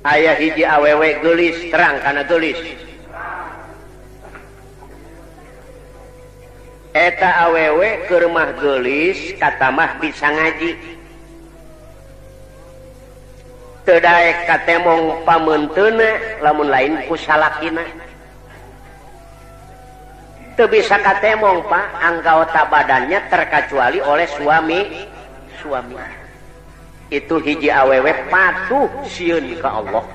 Aya hiji awewe geulis terang kana geulis. Eta awewe keur mah geulis katamah bisa ngaji. Teu daek katemong pameunteuna lamun lain ku salakina. Teu bisa katemong Pak anggota badannya terkecuali oleh suami. Itu hiji awewe patuh sieun ka Allah.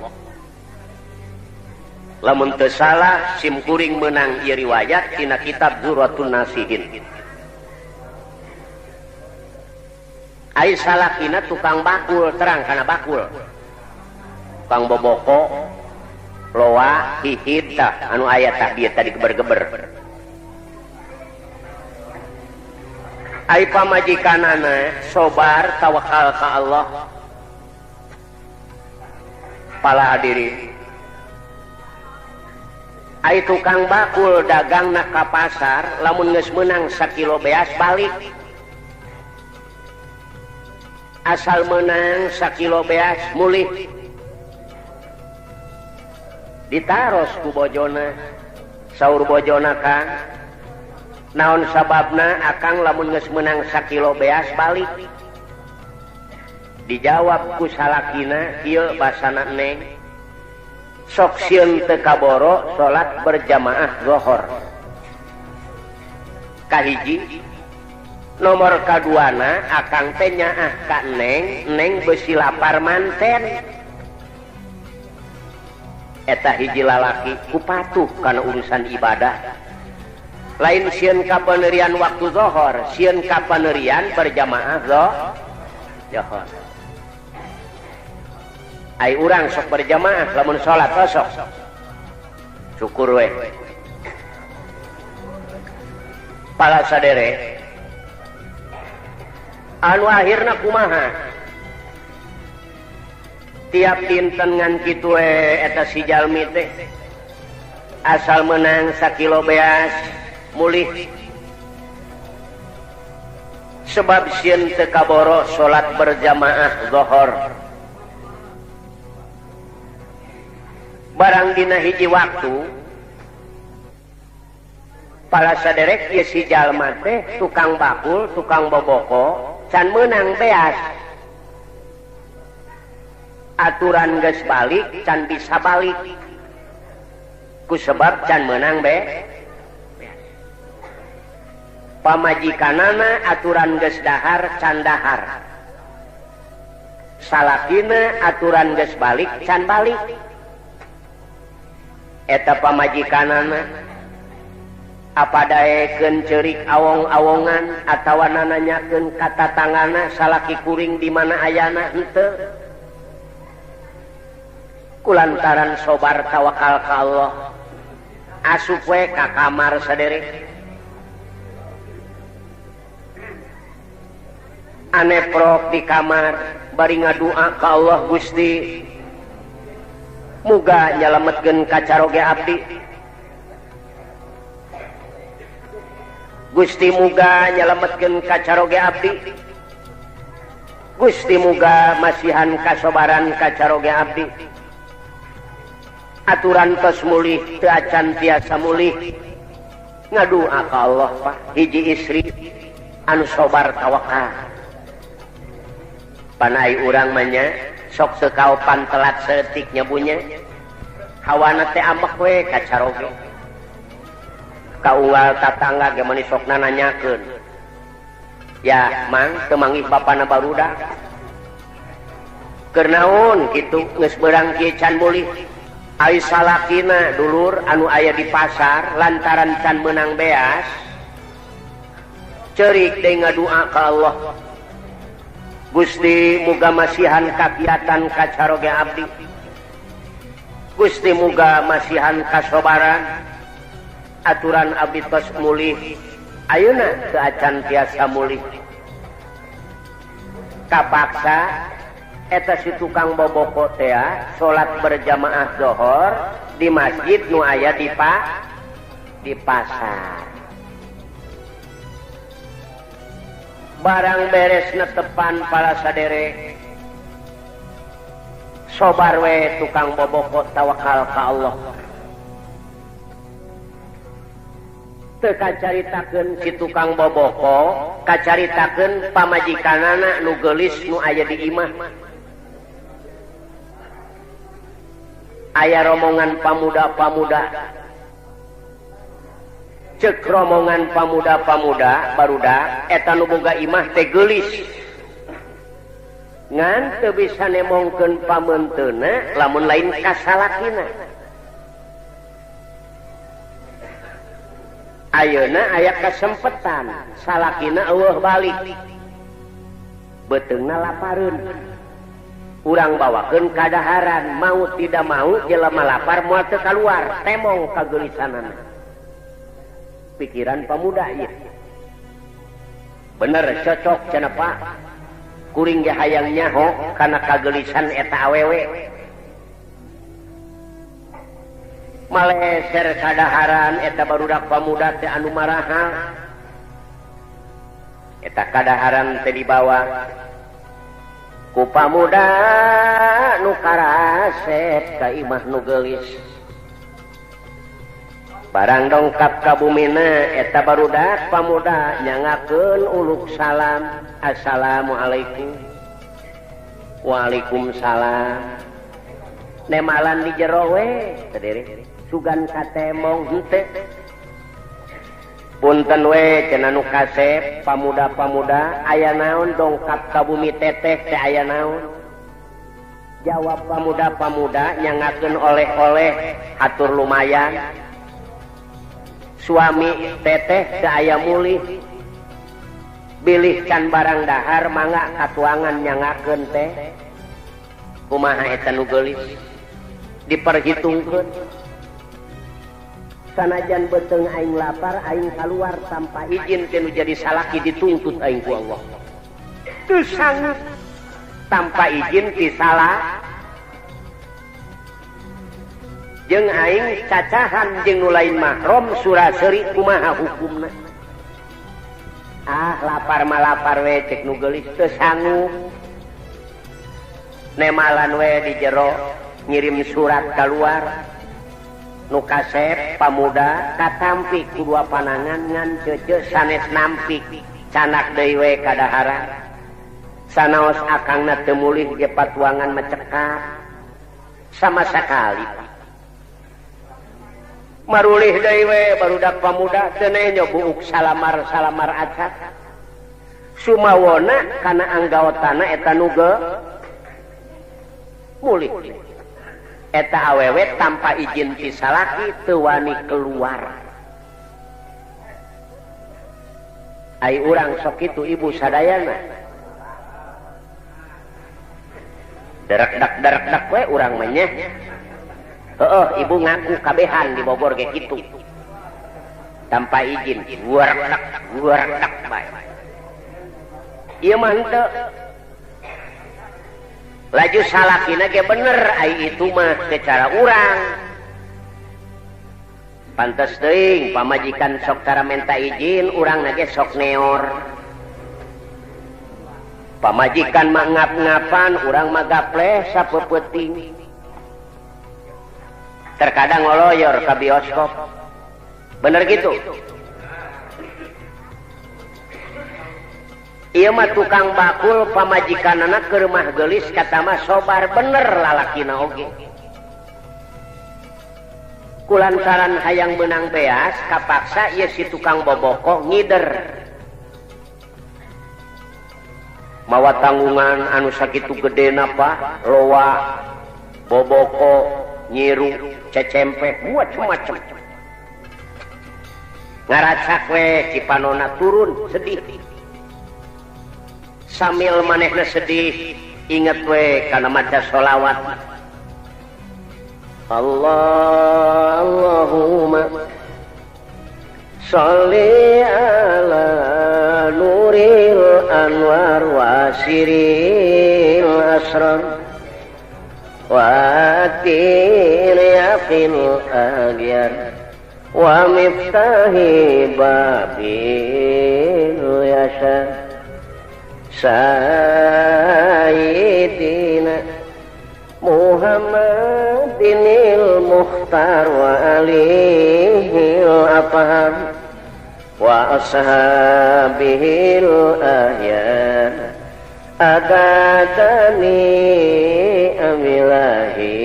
Lamun teu salah sim kuring meunang ieu riwayat tina kitab Zuratun Nasihin. Ai salakina tukang bakul terang kana bakul. Tukang boboko loa hihid tah anu aya tah dieu tadi geber-geber. Ai pamajikanana sobar tawakal ka Allah. Pala hadirin. Ai tukang bakul dagangna ka pasar lamun geus meunang sakilo beas balik. Asal meunang sakilo beas mulih. Ditaros ku bojona. Saur bojona Kang, naon sababna akang lamun geus meunang sakilo beas balik? Dijawab ku salakina kieu basana neng. Sok sieun teu kaboro salat berjamaah zuhur. Kahiji nomor kaduana akang teh nyaah ka neng, neng beusi lapar manten. Eta hiji lalaki ku patuh kana urusan ibadah. Lain sieun kapanerian waktu zuhur, sieun kapanerian berjamaah zuhur. Ai urang sok berjamaah lamun salat sok. Syukur we. Pala sadere. Anu akhirna kumaha? Tiap dinten ngan kitu we eta si jalmi teh. Asal menang sakilo beas mulih. Sebab sieun teu kaboro salat berjamaah zuhur. Barang dina hiji waktu pala saderek ieu si jalma teh tukang bakul, tukang boboko, can meunang beas. Aturan geus balik, can bisa balik. Ku sebab can meunang beas. Pamajikanana aturan geus dahar, can dahar. Salakina aturan geus balik, can balik. Eta pamajikanana apa daekeun ceurik awong-awongan atawa nananyakeun ka tatangana salaki kuring di mana ayana henteu. Kulantaran sobar tawakal ka Allah asup we ka kamar saderek. Aneprok di kamar bari ngadua ka Allah, Gusti muga nyalametkeun kacaroge abdi. Gusti muga nyalametkeun kacaroge abdi. Gusti muga masihan kasobaran kacaroge abdi. Aturan tos mulih teu acan tiasa mulih. Ngadua ka Allah Pak, hiji istri anu sobar tawakal. Panai urang mah nya sok teu kaopan telat saeutik nya bunya. Hawana teh ambek we kacaroge. Kaunggal tatangga ge meuni sok nananyakeun. Ya, Mang, teu manggih bapana barudak. Keur naon kitu geus beurang kieu can mulih. Ai salakina dulur anu aya di pasar lantaran can meunang beas. Ceurik deui ngadua ka Allah. Gusti muga masihan kakiatan kacaroge abdi. Gusti muga masihan kasobaran. Aturan abdi tos mulih ayeuna teu acan tiasa mulih. Kapaksa eta si tukang boboko teh salat berjamaah zuhur di masjid nu aya di pasar. Barang beres netepan para sadere Sobar we tukang boboko tawakal ka Allah. Teu kacaritakeun si tukang boboko, kacaritakeun pamajikanana nu geulis nu aya di imah. Aya romongan pamuda-pamuda. Cek romongan pamuda-pamuda barudak eta nu boga imah teh geulis. Ngan teu bisa nemongkeun pameunteuna lamun lain kasalakina. Ayeuna aya kasempetan salakina eueuh balik. Beuteungna lapareun. Urang bawakeun kadaharan, mau tidak mau jelema lapar moal teu kaluar, temong kageulisanana. Pikiran pamuda ieu. Bener cocok cenah Pak. Kuring ge hayang nyaho kana kageulisan eta awewe. Maleser kadaharan eta barudak pamuda teh anu maraha. Eta kadaharan teh dibawa ku pamuda nu karasep ka imah nu geulis. Barang dongkap ka bumina eta barudak pamuda nyangakeun uluk salam. Assalamualaikum. Waalaikumsalam. Nemalan di jero we teu sugan katemong henteu. Punten we cenah nu kasep pamuda-pamuda aya naon dongkap ka bumi teteh teh aya naon? Jawab pamuda-pamuda nyangakeun oleh-oleh hatur lumayan. Suami teteh teu aya mulih. Bilih can barang dahar mangga katuangan nyangakeun teh. Kumaha eta nu geulis? Diperhitungkeun. Sanajan beuteung aing lapar aing kaluar tanpa izin teh nu jadi salaki dituntut aing ku Allah. Teu sanggup tanpa izin ti salah. Jeung aing cacahan jeung nu lain mahram sura-seuri kumaha hukumna? Ah lapar mah lapar we cek nu geulis teu sanggup. Nemalan we di jero ngirim surat keluar. Nu kasep pamuda katampi ku dua panangan ngan cece sanes nampik canak deui we kadaharan. Sanaos akangna teu mulih ge patuangan mecekak sama sakali. Marulih deui we barudak pamuda teu nenyo buuk salamar-salamar acak. Sumawona kana anggaotana eta nu mulih. Eta awewe tanpa izin ti salaki teu wani keluar. Ai urang sok kitu ibu sadayana. Derekdak-derekdak we urang mah nya. Heeh, ibu ngaku kabehan di Bogor ge kitu. Tanpa izin, warak warak bae. Ieu mah henteu. Laju salakina ge bener ai itu mah secara urang. Pantes teuing pamajikan sok tara menta izin urang ge sok neor. Pamajikan mah ngap-ngapan urang mah gapleh sapeupeting. Terkadang ngoloyor ke bioskop. Bener gitu? Ieu mah tukang bakul pamajikanana keur mah geulis kata mah sobar bener lalakina oge. Kulantaran hayang beunang beas kapaksa ieu si tukang boboko ngider. Mawa tanggungan anu sakitu gedena Pak, loa, boboko, nyiru, cecempe, macem-macem. Ngaracak we cipanona turun sedih. Sambil manehna sedih inget we kana maca sholawat. Allah Allahumma sholli ala nuril anwar wa siril asrar wa atil yaqil agyar wa miftahi babil yasar Sayyidina Muhammadin Muhammadinil Mukhtar wa alihil afham wa ashabihil ahyan adatani amilahi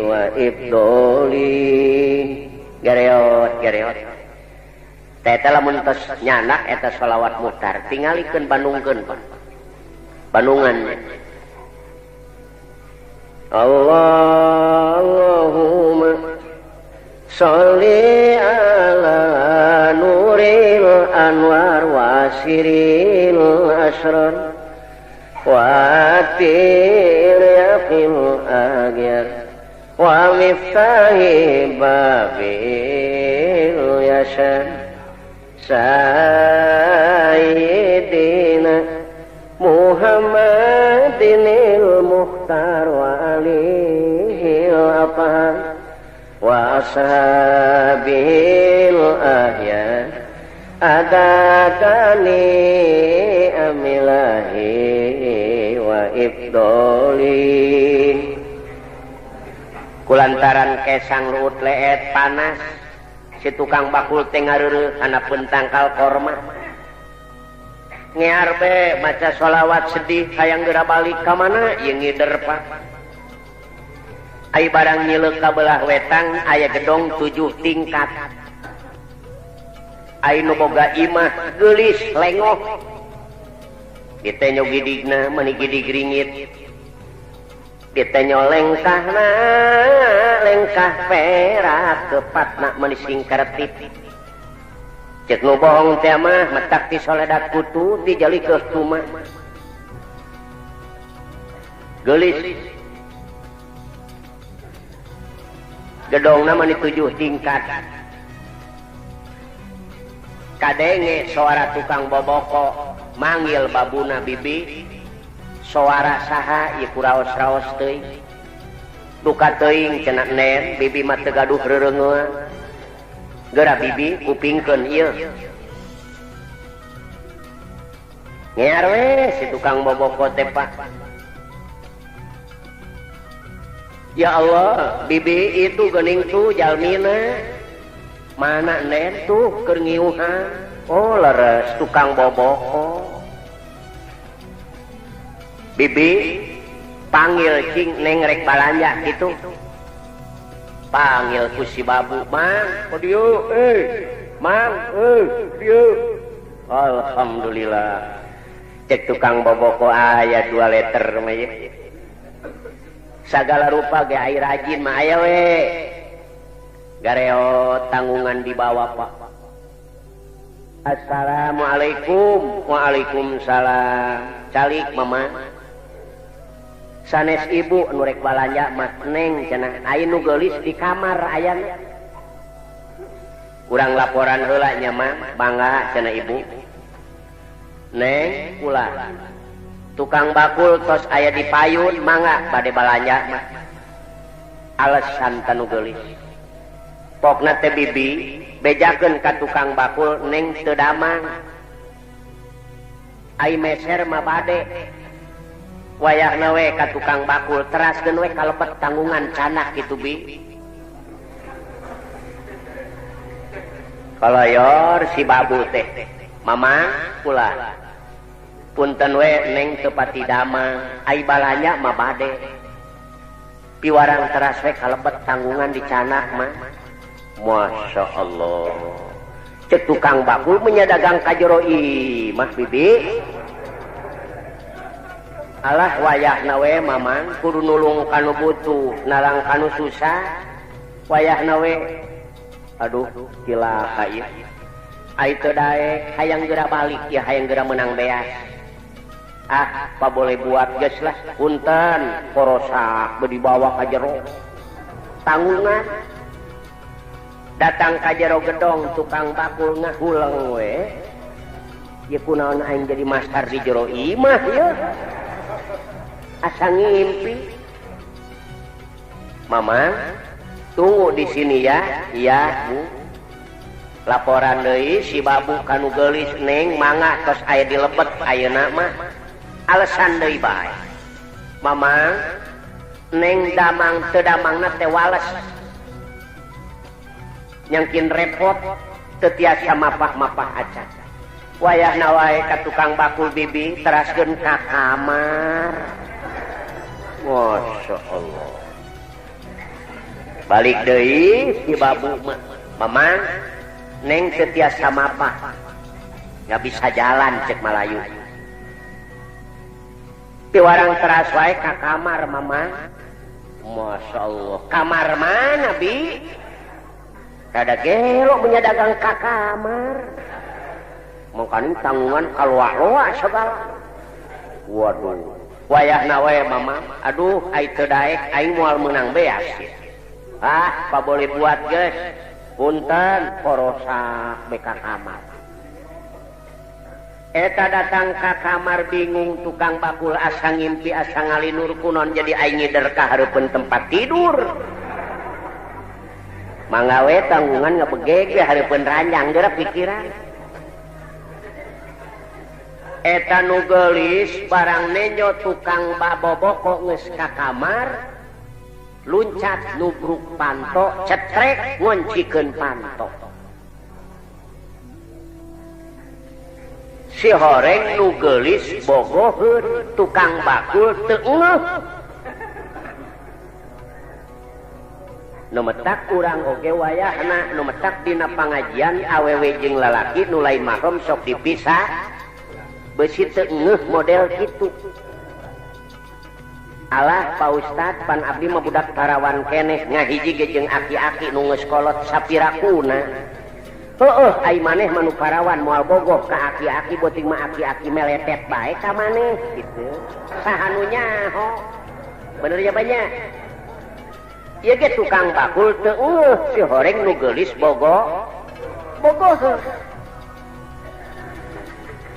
wa ibdoli. Gareot gareot teh lamun tos nyanak eta sholawat mutar tingalikeun bandungkeun bandungan. Allahumma sholli ala nuril anwar wa siril asrar wa atir yaqil agyar wa miftahi babil yasar sayyidina Muhammadinil Mukhtar wa alihil afham wa ashabihil ahya adatani amilahi wa ibdoli. Kulantaran kesang luut leet panas si tukang bakul teh ngareureuh handapeun tangkal korma ngear be maca sholawat sedih hayang geura balik ka mana ieu ngider Pak. Ai barang nyileuk ka belah wetang aya gedong 7 tingkat. Ai nu boga imah geulis lengoh ditenyo gidigna meuni gidig ringit ditenyo lengkahna lengkah perak kepatna meuni singkertip. Cek nu bohong teh mah metak ti soledat kutu dijalikeun cuma geulis. Gedongna mah 7 tingkat. Kadenge suara tukang boboko manggil babuna bibi. Suara saha ieu kuraos-raos teuing. Duka teuing cenah nen bibi mah teu gaduh reureungeun. Geura bibi kupingkeun ieu. Ngear we si tukang boboko teh Pak. Ya Allah, bibi itu geuning tuh jalmina. Mana nen tuh keur ngiuhan. Oh leres tukang boboko. Bibi panggil cing neng rek balanja gitu. Panggil ku si babu, mang, dieu, mang, dieu. Alhamdulillah. Cek tukang boboko aya 2 liter mah ieu. Sagala rupa ge ai rajin mah aya we. Gareo tanggungan dibawa Pak. Assalamualaikum. Waalaikumsalam. Calik mama. Sanes ibu nu rek balanja mah neng cenah ai nu geulis di kamar ayana. Urang laporan heula nya mah mangga cenah ibu. Neng ulah. Tukang bakul tos aya di payun mangga bade balanja mah. Alasan tanu geulis. Pokna teh bibi bejakeun ka tukang bakul neng teu damang. Ai meser mah bade. Wayahna we ka tukang bakul teraskeun we kalebet tanggungan canah kitu bi. Kalayor si babu teh mama ulah. Punten we neng teu pati damang ai balanja mah bade. Piwarang teras we kalebet tanggungan di canak mah. Masya Allah. Cek tukang bakul menyadagang ka jero imah bibi. Alah wayahna we mamang kudu nulung kanu butuh nalang kanu susah. Wayahna we aduh cilaka ieu. Ai teu daek hayang geura balik ya hayang geura meunang beas. Ah, apa boleh buat geus lah punten korosak beu dibawa ka jero tanggungan. Datang ka jero gedong tukang bakul ngahuleng we. Ieu kunaon aing jadi master di jero imah ieu. Asa ngimpi. Mama, tunggu di sini ya. Iya, Bu. Laporan deui si babu kanu geulis neng mangga tos aya di lebet ayeuna mah. Alasan deui bae. Mama, Neng damang teu damangna teh wales. Nyangkin repot teu tiasa mapah-mapah acan. Wayahna wae ka tukang bakul bibi teraskeun ka kamar. Masya Allah. Balik deui si babu mah. Mamang neng teu tiasa mapah. Nggak bisa jalan cek Malayu. Piwarang teras wae ka kamar mamang. Masya Allah. Kamar mana bi? Kada gelo punya dagang ka kamar. Mangkaning tanggungan kaluak-luak segala. Waduh. Wayahna wae mama. Aduh ai teu daek aing moal meunang beas. Ah, paboleh buat geus. Punten porosak be ka kamar. Eta datang ka kamar bingung tukang bakul asa ngimpi asa ngalinur kunon jadi aing ngider ka hareupeun tempat tidur. Mangga we tanggungan ngabegeg we hareupeun ranjang geura pikiran. Eta nu geulis barang nenjo tukang baboboko geus ka kamar luncat nubruk panto cetrek ngoncikeun panto. Si horeng nu geulis bogoheun tukang bakul teu ngeuh. Nu metak urang oge wayahna nu metak dina pangajian awewe jeung lalaki nu lain mahram sok dipisah beusi teu ngeuh model kitu. Alah Pak Ustad pan abdi mah budak parawan keneh ngahiji ge jeung aki-aki nu geus kolot sapirakuna. Heueuh ai maneh mah nu parawan moal bogoh ka aki-aki beuting mah aki-aki meletet bae ka maneh kitu. Saha nu nyaho? Bener ya banyak. Ieu ge tukang bakul teu eueuh si horeng nu geulis bogoh. Bogoh.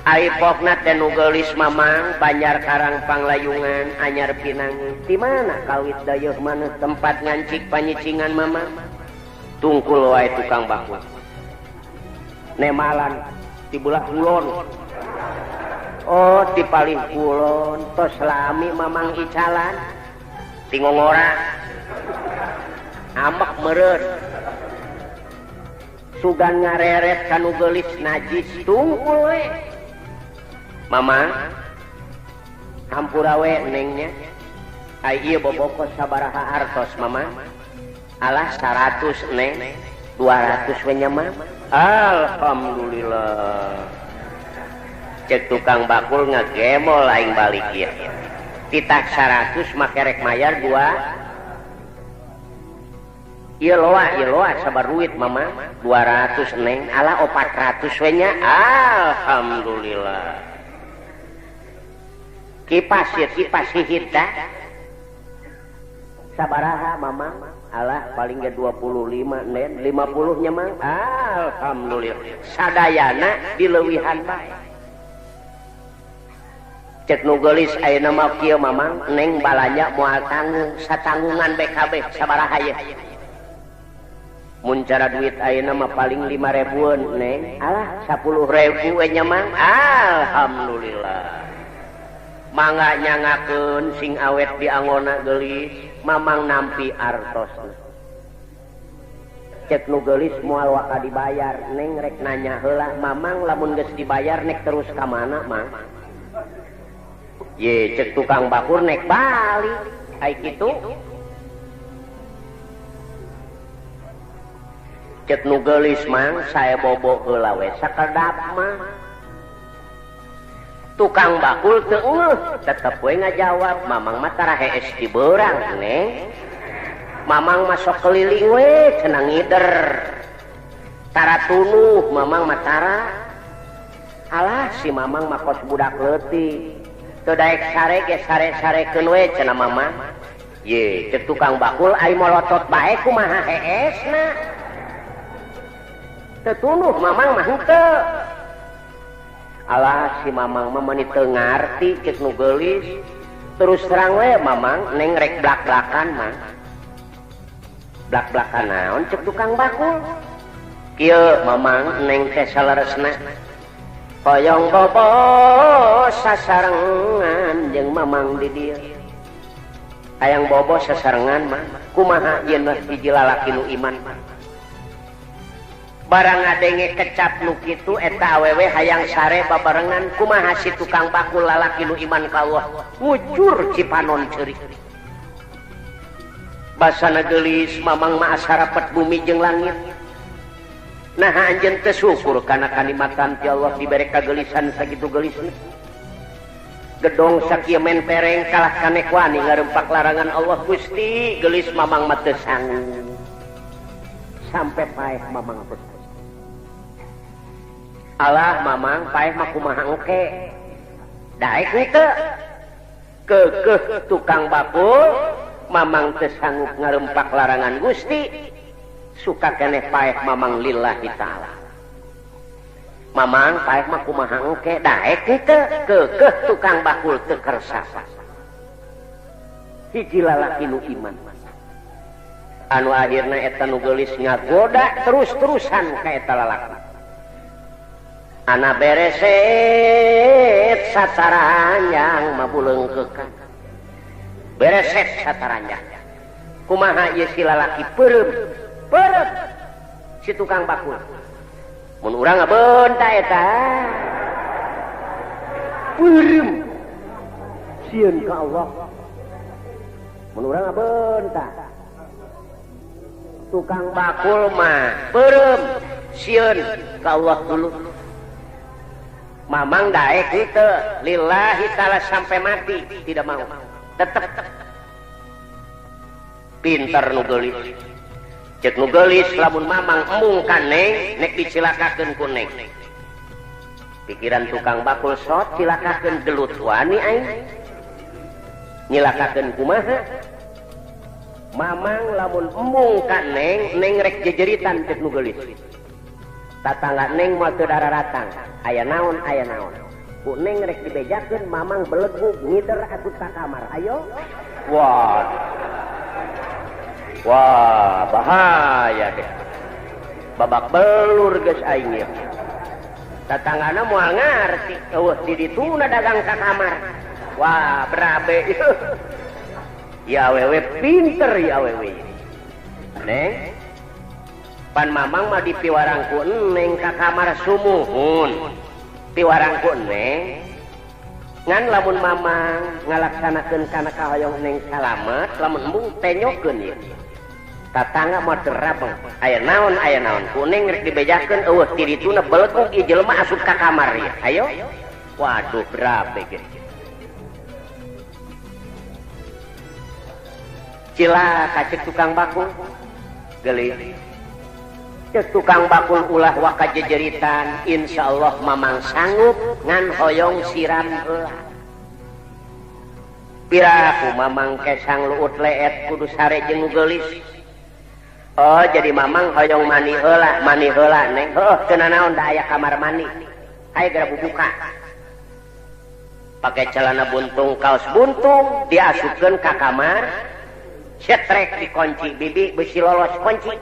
Ai pokna teh nu geulis mamang Banjar Karang Panglayungan Anyar Pinang. Di mana kawit dayeuh maneh tempat ngancik panyicingan mamang? Tungkul wae tukang bakul. Nemalan di belah kulon. Oh, di paling kulon tos lami mamang icalan. Ti ngongora. Amek meureun. Sugan ngareret ka nu geulis najis tungkul we. Mamang hampura we nengnya. Ai ieu boboko sabaraha artos mamang? Alah 100 neng, 200 we nya mang. Alhamdulillah. Cek tukang bakul ngagemol aing balik ieu. Titah 100 make rek mayar 2. Ieu loa sabar duit mama. 200 neng, alah 400 we nya. Alhamdulillah. Kipas ya kipas hihit dah. Sabaraha mama? Alah paling ge 25 nen, 50 nya mang. Alhamdulillah. Sadayana dileuwihan bae. Cek nu geulis ayeuna mah kieu mamang, neng balanja moal tanggung, satanggungan BKB sabaraha ye. Mun cara duit ayeuna mah paling 5 ribuan neng. Alah 10.000 we nya mang. Alhamdulillah. Mangga nyangakeun sing awet di angona geulis, mamang nampi artosna. Cek nu geulis moal waka dibayar, neng rek nanya heula, mamang lamun geus dibayar nek terus ka mana, Mang? Ye, cek tukang bakur nek balik. Ai kitu. Cek nu geulis mang sae bobo heula we sakedap mah. Tukang bakul teu eueuh, tetep we ngajawab, mamang mah tara hees di beurang neng. Mamang mah sok keliling we cenah ngider. Tara tunuh mamang mah tara. Alah si mamang mah kos budak leutik. Teu daek sare ge sare-sarekeun we cenah mamang. Ye, cek tukang bakul ai molotot bae kumaha heesna. Teu tunuh mamang mah henteu. Alah si mamang mah meuni teu ngarti cek nu geulis. Terus terang we mamang neng rek blak-blakan mah. Blak-blakan naon cek tukang bakul. Kieu mamang neng teh saleresna. Hoyong bobo sasarengan jeung mamang di dieu. Hayang bobo sasarengan mah kumaha yen hiji lalaki nu iman mah. Barang ngadenge kecap nu kitu eta awewe hayang sare babarengan kumaha si tukang bakul lalaki nu iman ka Allah ngucur cipanon ceurik. Basana geulis mamang mah asa rapet bumi jeung langit. Nah anjeun teu syukur kana kanikmatan ti Allah dibere kageulisan sakitu geulisna. Gedong sakieu mentereng kalah kanek wani ngarempak larangan Allah Gusti geulis mamang mah teu sanggup. Sampai paeh mamang teh. Alah mamang paeh mah kumaha engke. Daek teu. Keukeuh tukang bakul mamang teu sanggup ngarempak larangan Gusti. Suka keneh paeh mamang lillahi ta'ala. Mamang paeh mah kumaha engke daek teu keukeuh tukang bakul teu kersa. Hiji lalaki nu iman. Anu akhirna eta nu geulis ngagoda terus-terusan ka eta lalaki. Ana bereset sataranjang mabuleungkeukan. Bereset sataranjang. Kumaha ieu si lalaki peureum peureum si tukang bakul. Mun urang ngabeunta eta. Peureum sieun ka Allah. Mun urang ngabeunta. Tukang bakul mah peureum sieun ka Allah dulu. Mamang daek henteu lillahi ta'ala sampai mati tidak mau. Tetep pinter nu geulis. Cek nu geulis lamun mamang embung ka neng nek dicilakakeun ku neng. Pikiran tukang bakul sot cilakakeun gelut wani aing. Nyilakakeun kumaha? Mamang lamun embung ka neng, neng rek jejeritan cek nu geulis. Tatangga neng moal teu dararatang. Aya naon aya naon. Ku neng rek dibejakeun mamang belegug ngider atuh ka kamar. Ayo. Wah. Wah, bahaya deh. Babak belur geus aing ieu. Tatanggana moal ngarti, eueuh di dituna dagang ka kamar. Wah, berabe. Ya awewe pinter ya awewe. Neng. Pan mamang mah dipiwarang ku neng ka kamar sumuhun. Piwarang ku neng. Ngan lamun mamang ngalaksanakeun kana kahoyong neng salamet, lamun embung tenyokeun ieu. Tatangga mah teu rabeng. Aya naon aya naon. Ku neng rek dibejakeun eueuh ti dituna belegug ieu jelema asup ka kamar ieu. Ayo. Waduh berabe geus. Cilaka cek tukang bakul. Geulis. Cek tukang bakul ulah waka jejeritan, insyaallah mamang sanggup ngan hoyong siram heula. Piraku mamang kesang luut leet kudu sare jeung nu geulis. Oh jadi mamang hoyong mani heula neng. Heuh teu nanaon da aya kamar mandi. Hayu geura bubuka. Pake celana buntung kaos buntung diasupkeun ka kamar. Setrek dikunci bibi besi lolos kunci.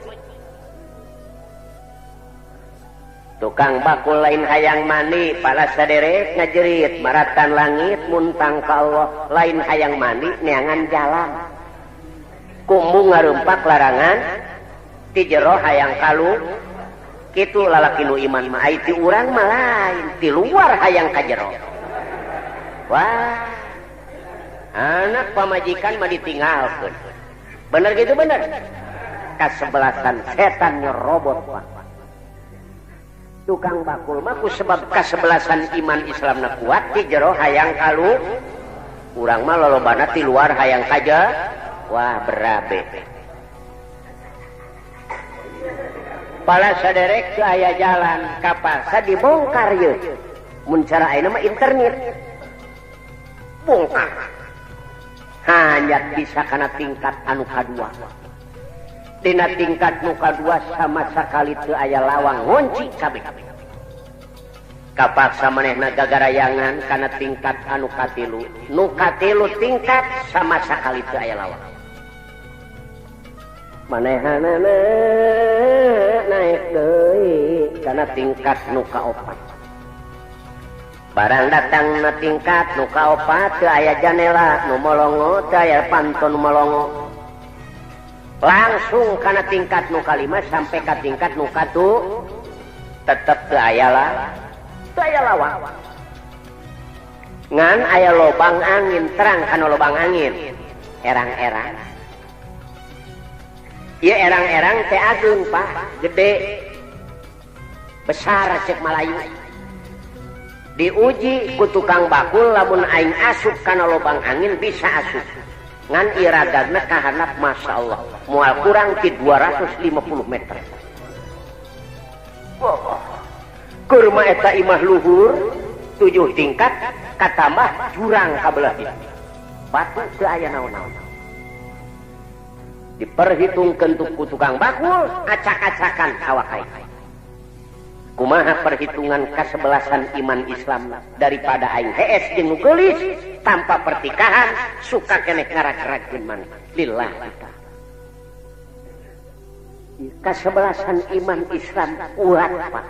Tukang bakul lain hayang mandi pala saderek ngajerit maratan langit muntang ka Allah lain hayang mandi neangan jalan. Kumbung ngarumpak larangan ti jero hayang kalu kitu lalaki nu iman mah ai ti urang mah lain ti luar hayang ka jero. Wah anak pamajikan mah ditinggalkeun. Bener gitu bener. Kasebelasan setan nyerobot pak. Tukang bakul mah ku sebab kasebelasan iman Islamna kuat ti jero hayang kalu urang mah lolobana ti luar hayang kaja. Wah berabe. Pala saderek teu aya jalan kapaksa dibongkar yeuh. Mun cara ayeuna mah internet. Bongkar. Hanya bisa kana tingkat anu kadua. Dina tingkat nu kadua sama sakali teu aya lawang ngunci kabeh. Kapaksa manehna gagarayangan kana tingkat anu katilu. Nu katilu tingkat sama sakali teu aya lawang. Manehanana naik deui kana tingkat nu kaopat. Barang datang na tingkat nu kaopat teu aya janela nu molongo, teu aya panto nu molongo. Langsung kana tingkat nu kalima sampai ka tingkat nu katu tetep teu aya lah, teu aya lawang. Ngan aya lobang angin, terang kana lobang angin. Erang-erang. Ieu erang-erang teh ageung, Pak, gede. Besar cek Malayu. Diuji ku tukang bakul lamun aing asup kana lobang angin bisa asup. Ngan iragagna kahanap Masya Allah. Moal kurang ti 250 meter. Wah. Kurma eta imah luhur 7 tingkat katambah jurang kabelah dieu. Batu teu aya naon-naon. Diperhitungkeun ku tukang bakul acak-acakan awak aing. Kumaha perhitungan kasebelasan iman Islam daripada aing hees jeung nu geulis tanpa pertikahan suka keneh ngarag-ragkeun maneh lillahi ta'ala. Kasebelasan iman Islam kuat, Pak.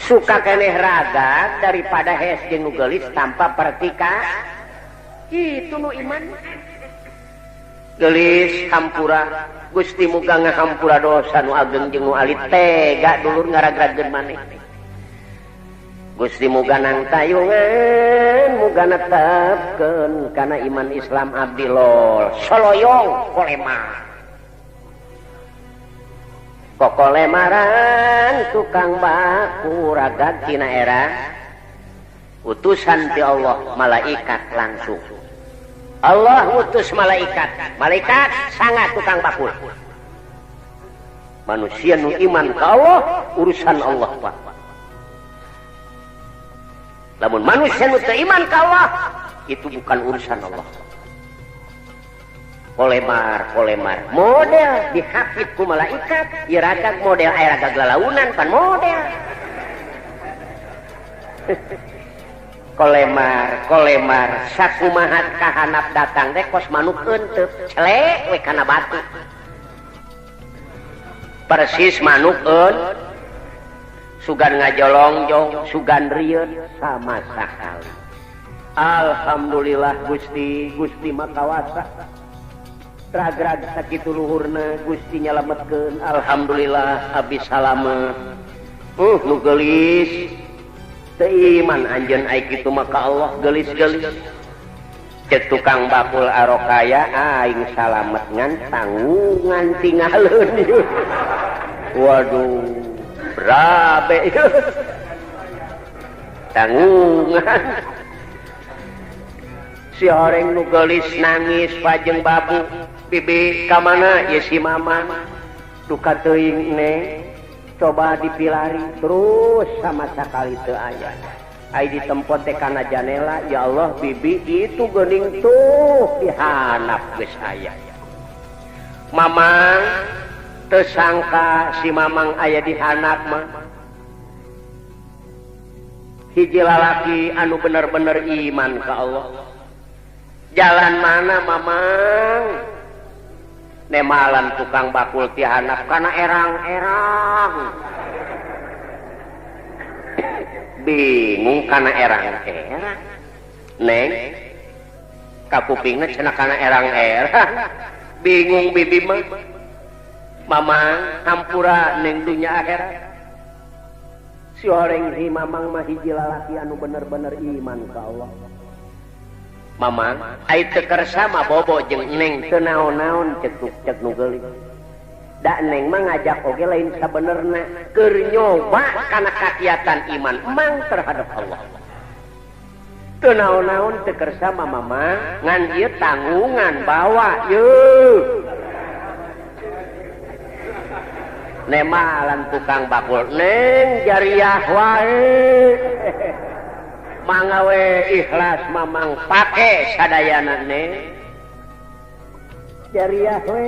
Suka keneh raga daripada hees jeung nu geulis tanpa pertikahan. Itu nu iman. Geulis hampura Gusti muga ngahampura dosa nu ageng jeung nu alit tega dulur ngaragrageun maneh. Gusti muga nang tayungan muga netepkeun kana iman Islam abdi lol soloyong kolema. Kokolemaran tukang baku ragag tina era utusan ti Allah malaikat langsung. Allah ngutus malaikat, malaikat sangat tukang bakul. Manusia nu iman ka Allah, urusan Allah, Pak. Lamun manusia nu teu iman ka Allah, itu bukan urusan Allah. Kolemar, kolemar, model dihafid ku malaikat, ieu ragag model aya ragag lalaunan pan model. Kolemar, kolemar, sakumaha kahanap datang teh kos manuk euteup, celek we kana batu. Persis manuk eun, sugan ngajolongjong, sugan rieun sama sakali. Alhamdulillah Gusti, Gusti mah kawasa. Ragrag sakitu luhurna Gusti nyalametkeun. Alhamdulillah abdi salamet. Nu geulis. Teu iman anjeun ai kitu mah ka Allah geulis-geulis. Cek tukang bakul arokaya aing salamet ngan tanggungan tingaleun. Waduh, berabe ieu. Tanggungan. Si horeng nu geulis nangis pajeng babu. Bibi ka mana ye si mama? Duka teuing neng. Coba dipilari terus sama sakali teu aya. Ai ditempot teh kana janela, ya Allah bibi itu geuning tuh dihanap geus aya. Mamang teu sangka si mamang aya dihanap mah. Hiji lalaki anu bener-bener iman ka Allah. Jalan mana mamang? Nemalan tukang bakul tihanap kana erang-erang. Bingung kana erang-erang. Neng kakupingna cenah kana erang-erang. Bingung bibi mah. Mamang hampura neng dunya akhirat. Si horeng si mamang mah hiji lalaki anu bener-bener iman ka Allah. Mamang ai teu kersa mah bobo jeung neng teu naon-naon cek nu geulis. Da neng mah ngajak oge lain sabenerna keur nyoba kana kakiatan iman emang terhadap Allah. Teu naon-naon teu kersa mah mamang ngan ieu tanggungan bawa yeuh. Nemalan tukang bakul neng jariah wae. Mangga we ikhlas mamang pake sadayana neng. Jariah we.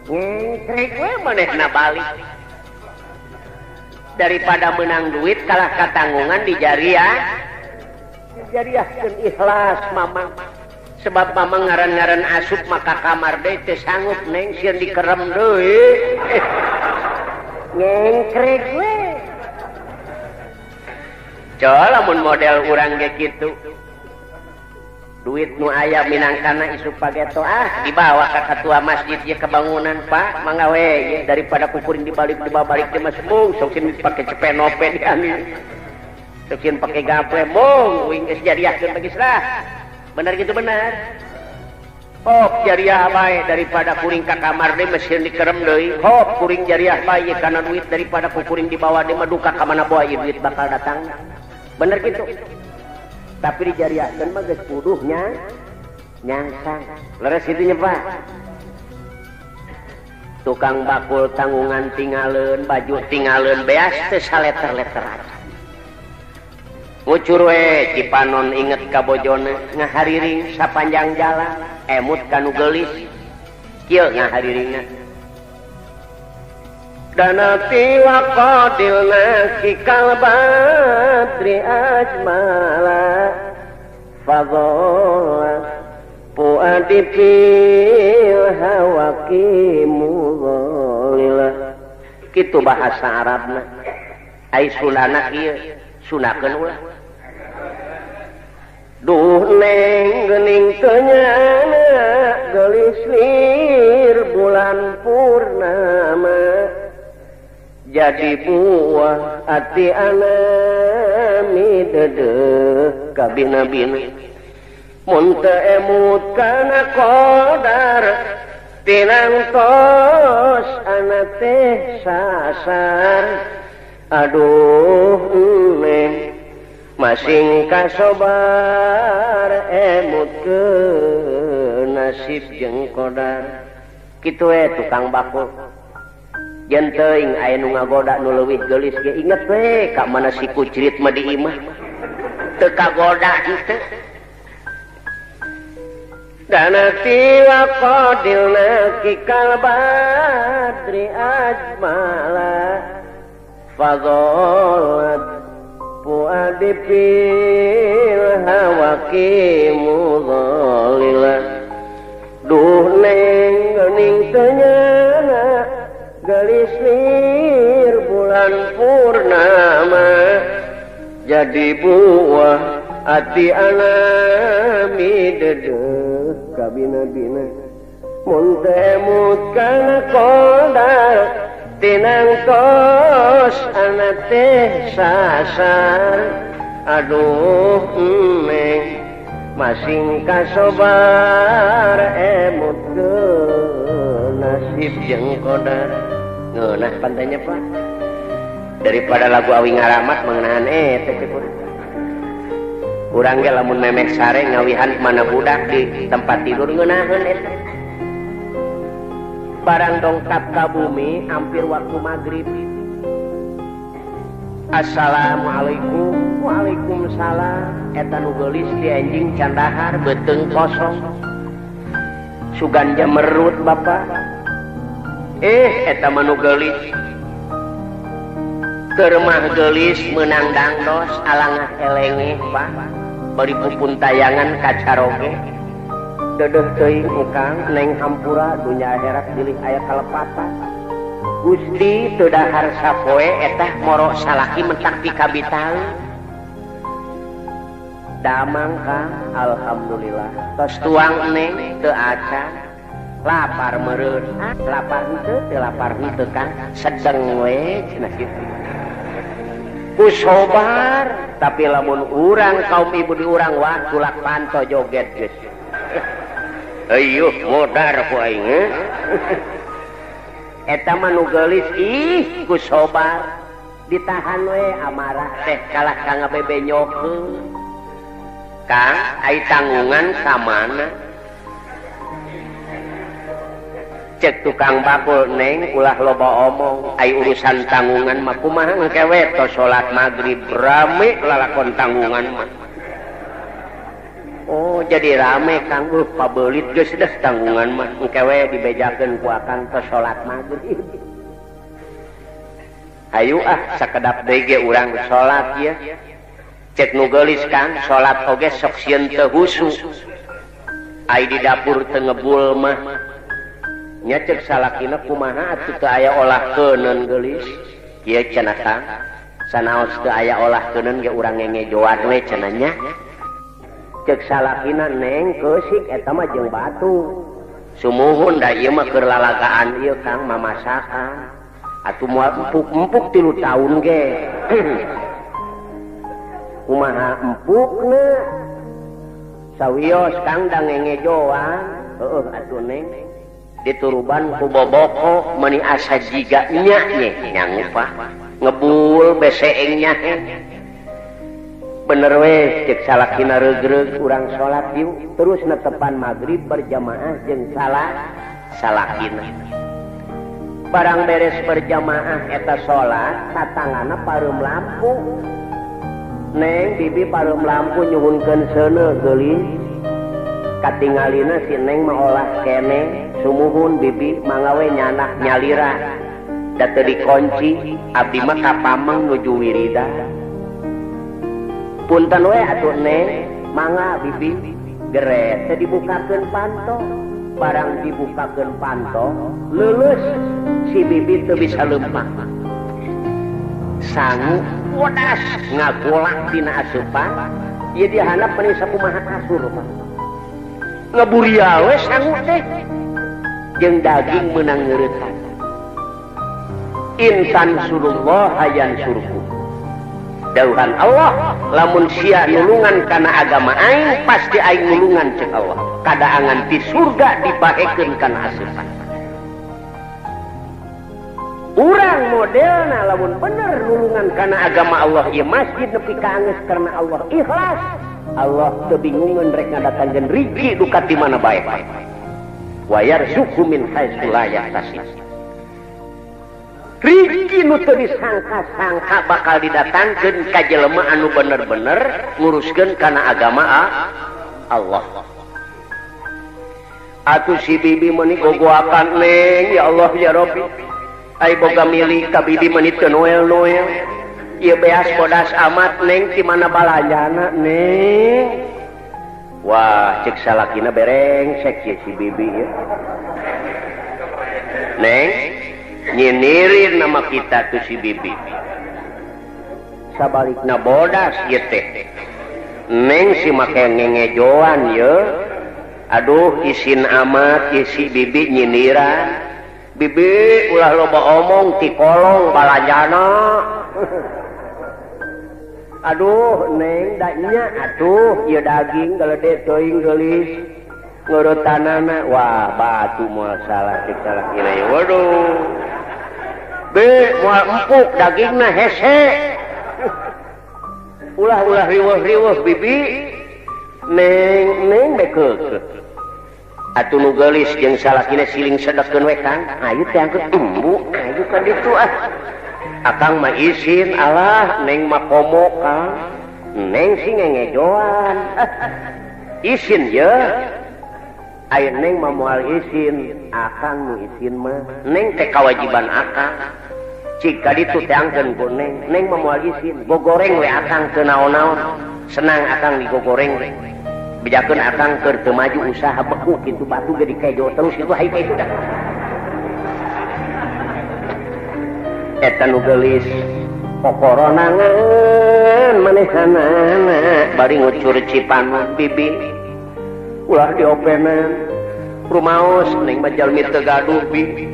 Ngengkrek we manehna balik. Daripada menang duit kalah katanggungan di jariah. Jariahkeun ikhlas mamang. Sebab mamang ngaran-ngaran asup maka kamar deui teu sanggup neng sieun dikerem deui. Ngengkrek we. Coba lamun model urang ge kitu. Duit nu aya minangkana isuk pageto ah dibawa ka ketua masjid ye kebangunan Pak mangga we ye daripada kukuring dibalik dibabalik di mas mung sok sieun dipake cepenope di anu sok sieun pake gaple mung uing geus jariahkeun bagi lah bener gitu bener hop jariah bae daripada kuring ka kamar deui mesin dikerem deui hop kuring jariah bae kana duit daripada kukuring dibawa deui mah duka ka mana bae duit bakal datang bener gitu. Tapi dijariahkeun mah geus puduhnya nyangsang. Leres kitu nya Pak. Tukang bakul tanggungan tingaleun, baju tingaleun beas teu saleter-leter. Ngucur we Cipanon inget ka bojona ngahariring sapanjang jalan emut ka nu geulis. Kieu ngahariringna. Danati wa qadilna kikal badri ajmala fadhala puadi fil hawaki mudhalila. Kitu bahasa Arabna. Ai sunana ieu sunakeun ulah. Duh neng geuning teu nyana geulis lir bulan purnama jadi buah ati anami dedeh kabina-bina mun teu emut kana qadar tinangtos ana teh sasar aduh neng masing kasobar emut ke nasib jeung qadar kitu we tukang bakul. Yen teuing aya nu ngagoda nu leuwih geulis ge inget we ka mana si kucrit mah di imah teu kagoda henteu. Danati wa qadilna kikal badri ajmala fadhalat puadi fil hawaki mudhalila. Duh neng geuning teu nyana geulis lir bulan purnama jadi buah ati anami dedeh kabina-bina mun teu emut kana qadar tinangtos ana teh sasar aduh neng masing kasobar emut ke nasib jeung qadar. Ngeunah pantainya Pak daripada lagu awi ngaramat mengenaan teh urang ge lamun memeh sare ngawihan mana budak di tempat tidur ngeunaheun eta barang dongkap ka bumi hampir waktu maghrib. Assalamualaikum waalaikumsalam eta nu geulis di anjing candahar beuteung kosong sugan jamerut bapak eta mah nu geulis keur mah geulis meunang dangdos alangah elenge Pak bari pupun tayangan kacaroge dedeuh teuing kang neng hampura dunya akhirat bilih aya kalepatan Gusti teu dahar sapoe eta moro salaki mentak pikabitaeun damang Kang alhamdulillah tos tuang neng teu acan lapar meureun lapar henteu teu lapar henteu Kang sedeng we cenah kitu ku sobar. Tapi lamun urang kaum ibu di urang wah tulak panto joget geus ayuh modar ku aing eta mah nu geulis ih ku sobar ditahan we amarah teh kalah ka ngabebenyokeun Kang ai tanggungan ka mana cek tukang bakul neng ulah loba omong ai urusan tanggungan mah kumaha engke we tos salat magrib rame lalakon tanggungan mah. Oh jadi rame Kang pabelit geus dah tanggungan mah engke we dibejakeun ku akang tos salat magrib. Hayu ah sakedap deui ge urang salat ieu. Cek nu geulis Kang salat oge sok sieun teu husu. Ai di dapur teu ngebul mah. Nya cek salakina kumaha atuh teu aya olah keuneun geulis. Kieu cenah Kang. Sanaos teu aya olah keuneun ge urang ngengejoan we cenah nya. Ceuk salakina neng keusik eta mah jeung batu. Sumuhun da ieu mah keur lalagaan ieu Kang mamasakan. Atuh moal empuk-empuk 3 tahun ge. Kumaha empukna? Sawios Kang da ngengejoan. Heueuh atuh neng. Dituruban ku boboko meuni asa jiga nya nye nyangupah. Ngebul beseengnya bener we cek salakina regreg urang salat yuk terus netepan magrib berjamaah jeung salakina barang beres berjamaah eta salat satangana pareum lampu neng bibi pareum lampu nyuhunkeun seuneu geulis katingalina si neng mah olah keneh sumuhun bibi mangga we nyanak nyalira da teu dikunci abdi mah ka pameng nuju wiridan punten we atuh neng mangga bibi geret teu dibukakeun panto barang dibukakeun panto leuleus si bibi teu bisa leumpang sangu bodas ngagolak tina asupan ieu dihandap meni sakumaha kasur mah ngeburia we sangu teh jeung daging meunang ngeuretan intan surullah hayan surku dauhan Allah lamun sia nulungan kana agama aing pasti aing nulungan cek Allah kadaangan di surga dibahekeun kana asupan urang modelna lamun bener nulungan kana agama Allah ieu masjid nepi ka anggeus karena Allah ikhlas Allah teu bingungeun rek ngadatangkeun rizki duka di mana bae wa yarzuqhu min haitsu la yahtasib. Rizki nu teu disangka-sangka bakal didatangkeun ka jelema anu bener-bener nguruskeun kana agama Allah. Atuh si bibi meuni gogoakan neng ya Allah ya Rabbi. Ai boga milik ka bibi meuni teu noel-noel. Ieu beas bodas amat neng di mana balanjana neng. Wah cek salakina berengsek ye si bibi ya. Neng nyinirin nama kita tuh si bibi sabalikna bodas ieu teh neng si make ngengejoan ye aduh isin amat ye si bibi nyiniran bibi ulah loba omong ti kolong balanjana aduh neng da nya atuh ieu daging galede teuing geulis ngurutanana wah batu moal salah cek salakina ye waduh be moal empuk dagingna hese ulah-ulah riweuh-riweuh bibi neng neng bekeuk atuh nu geulis jeung salakina siling sedekeun we Kang ayu teh angkeut embu ayu ka ditu ah akang mah isin alah neng mah komo Kang neng sih ngengejoan isin ye ayo neng mah moal isin akang nu isin mah neng teh kawajiban akang cik ka ditu teh angkeun ku neng neng mah moal isin gogoreng we akang teu naon-naon senang akang digogoreng bejakeun akang keur teu maju usaha beku kitu batu ge dikejo terus kitu hayu kitu dah eta nu geulis kokoronangan manehanana bari ngucur cipan bibi ulah diopenan rumaos neng mah jalmi teu gaduh bi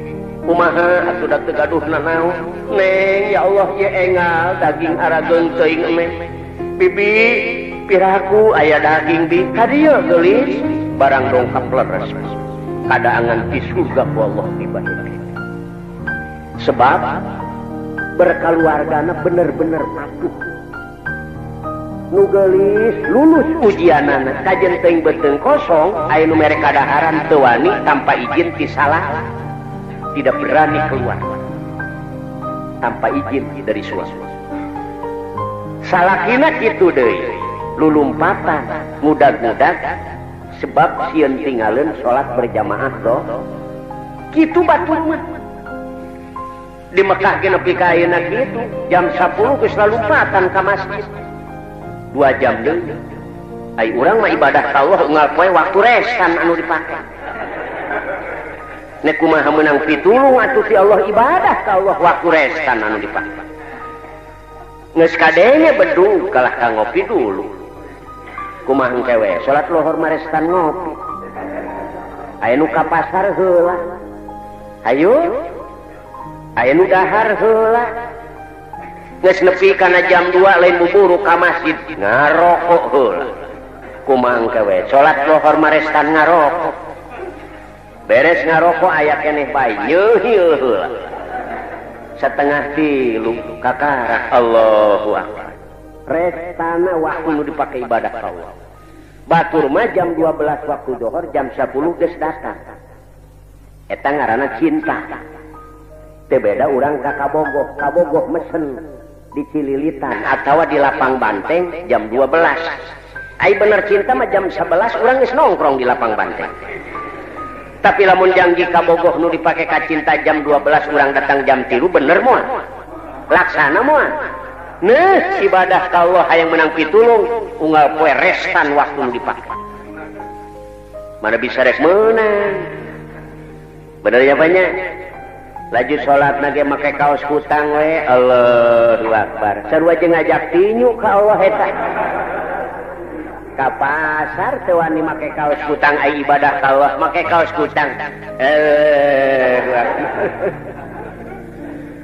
kumaha atuh da teu gaduh nanaon neng ya Allah ye engal daging arageung teuing neng bibi piraku aya daging bi ka dieu geulis barang dongkap leres kadaangan di surga ku Allah dibahekeun sebab berkeluargana bener-bener patuh nu geulis lulus ujianana kajen teuing beuteung kosong aya nu mere kadaharan teu wani tanpa izin ti salah tidak berani keluar tanpa izin dari suami salakina kitu deui lulumpatan mudag-mudag sebab sieun tinggalin salat berjamaah doh kitu batur mah di Mekah ge nepi ka ayeuna kitu jam 10 geus lalumpatan ka masjid 2 jam deui ai urang mah ibadah ka Allah unggal poe waktu resan anu dipake nek kumaha meunang pitulung atuh ti Allah ibadah ka Allah waktu resan anu dipake. Geus kadenge bedug kalah ka ngopi dulu. Kumaha engke we salat lohor marestan ngopi. Aya nu ka pasar heula. Hayu. Aya nu dahar heula. Geus nepi kana jam 2 lain buburu ka masjid ngarokok heula. Kumaha engke we salat lohor marestan ngarokok. Beres ngarokok aya keneh bae nyeuhil heula. 2:30 kakara Allahu Akbar. Restana waktu nu dipake ibadah ka Allah. Batur mah jam 12 waktu zuhur jam 10 geus datang. Eta ngaranna cinta. Teu beda urang ka Kabogoh, Kabogoh mesen di Cililitan atawa di Lapang Banteng jam 12. Ai bener cinta mah jam 11 urang geus nongkrong di Lapang Banteng. Tapi lamun janji Kabogoh nu dipake ka cinta jam 12 urang datang jam 3 bener moal. Laksana moal. Nah, ibadah ka Allah hayang menang pitulung unggal poe restan waktu nu dipake. Mana bisa rek meunang. Bener ya banyak. Laju salat na ge make kaos kutang we Allahu Akbar. Sarua jeung ngajak tinju ka Allah eta. Ka pasar teu wani make kaos kutang ai ibadah ka Allah make kaos kutang.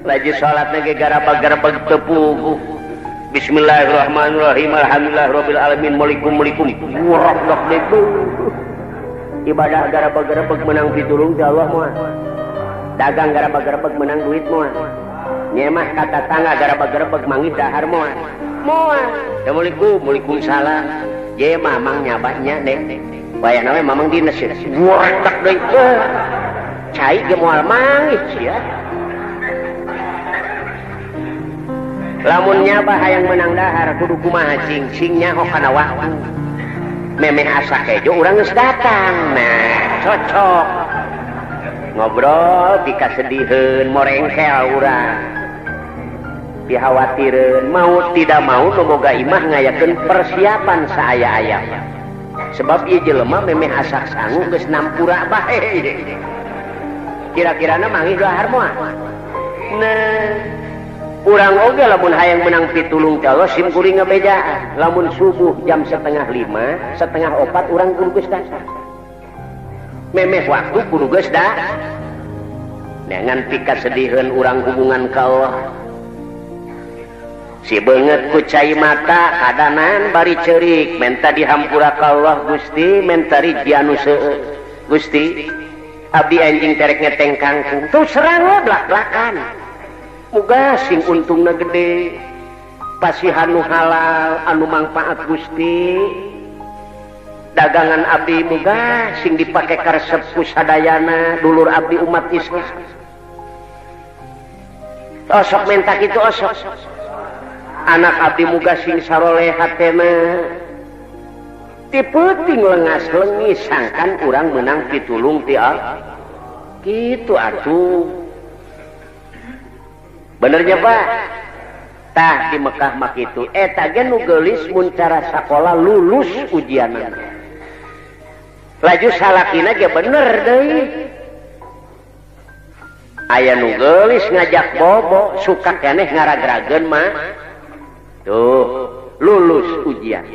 Laju salat na ge garabag-garabag teu puguh. Bismillahirrahmanirrahim. Alhamdulillahirabbil alamin. Waalaikumsalam. Ngurok dok deui. Ibadah garabag-garabag menang pitulung ti Allah moal. Dagang garabag-garabag menang duit moal. Nyemah ka tatangga garabag-garabag manggih dahar moal. Moal. Assalamualaikum, waalaikumsalam. Ye mamang nyabanya deh. Wayahna we mamang dinas ya. Ngurok deui. Cai ge moal manggih sia. Lamun nyaba hayang menang dahar kudu kumaha cing cing nyaho kana waktu. Memeh asa kejo urang geus datang. Nah, cocok. Ngobrol dikasediheun morengkel urang. Dihawatireun mau tidak mau nu boga imah ngayakeun persiapan saaya-aya. Sebab ieu jelema memeh asak sangu geus nampura bae. Kira-kirana manggih dahar moal. Nah, urang oge lamun hayang menang pitulung ka Allah sim kuring ngabejaan. Lamun subuh jam 4:30, 3:30 urang kudu geus datang. Memeh waktu kudu geus datang. Neangan pikasediheun urang hubungan ka Allah. Si beungeut ku cai mata kadanan bari ceurik menta dihampura ka Allah Gusti menta rizki anu seueur. Gusti abdi anjing terek ngeteng kangkung tuh serang we blak-blakan. Muga sing untungna gede pasihan nu halal anu mangpaat Gusti. Dagangan abdi muga sing dipake karesep ku sadayana dulur abdi umat Islam. Osok menta kitu osok. Anak abdi muga sing saroleh hatena. Ti peuting lengas lengis sangkan urang menang pitulung ti Allah. Kitu atuh. Benernya Pak? Tah di Mekah mah kitu. Eta ge nu geulis mun cara sakola lulus ujianna. Laju salakina ge bener deui. Aya nu geulis ngajak bobo suka keneh ngaragrageun mah. Tuh, lulus ujian.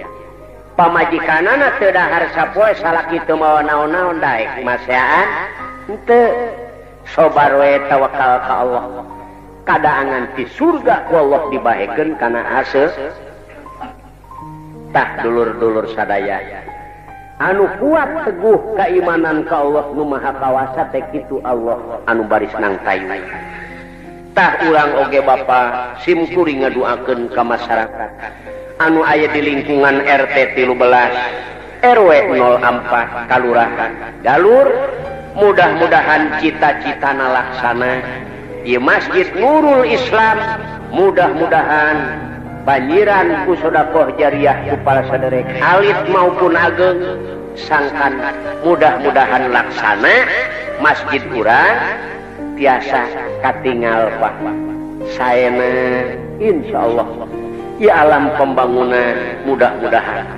Pamajikanana teu dahar sapoe salaki teu mawa naon-naon daek maseaan henteu. Sobar we tawakal ka Allah. Kadaangan ti surga ku Allah dibahekeun kana ase. Tah dulur-dulur sadaya anu kuat teguh keimanan ka Allah nu Maha Kawasa teh kitu Allah anu baris nang tayu. Tah urang oge bapa sim kuring ngaduakeun ka masyarakat anu aya di lingkungan RT 13 RW 04 Kalurahan Galur, mudah-mudahan cita-citana laksana. Di Masjid Nurul Islam mudah-mudahan banjiran ku sedekah jariah ku para saderek alit maupun ageng sangkan mudah-mudahan laksana masjid urang tiasa katingal Pak saena insyaallah ya alam pembangunan mudah-mudahan.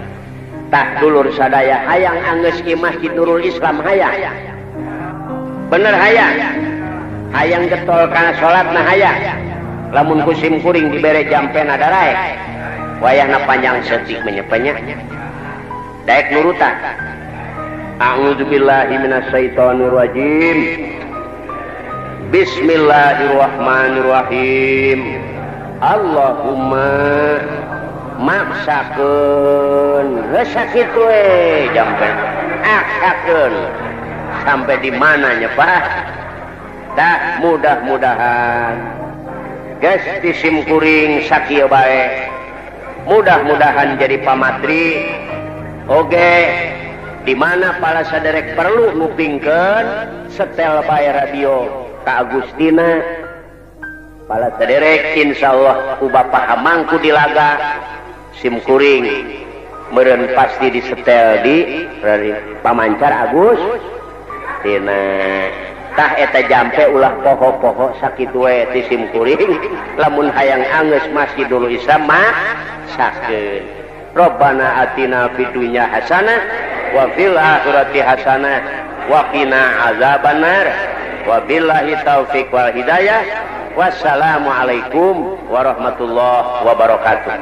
Tah dulur sadaya hayang anggeus ieu Masjid Nurul Islam hayang bener hayang hayang getol kana salat mah hayang Lamun ku sim kuring dibere jampena daraek. Wayahna panjang setik menyepenya. Daek nurutan. A'udzubillahi minasyaitonirrajim. Bismillahirrahmanirrahim. Allahumma maksakeun heuh kitu we jampe. Aksakeun sampai di mananya Pak? Dah mudah-mudahan geus ti sim kuring sakieu bae. Mudah-mudahan jadi pamatri. Oge di mana para saderek perlu ngupingkeun setel bae radio ka Agustina. Para saderek insyaallah ku Bapak hamangku dilaga sim kuring meureun pasti disetel di pamancar Agus Tina. Tah eta jampe ulah poho-poho sakitu we ti sim kuring lamun hayang anggeus Masjidul Islam mah sakeun. Rabbana atina fid dunya hasanah wa fil akhirati hasanah wa qina azabannar. Wabillahi taufik wal hidayah. Wassalamualaikum warahmatullahi wabarakatuh.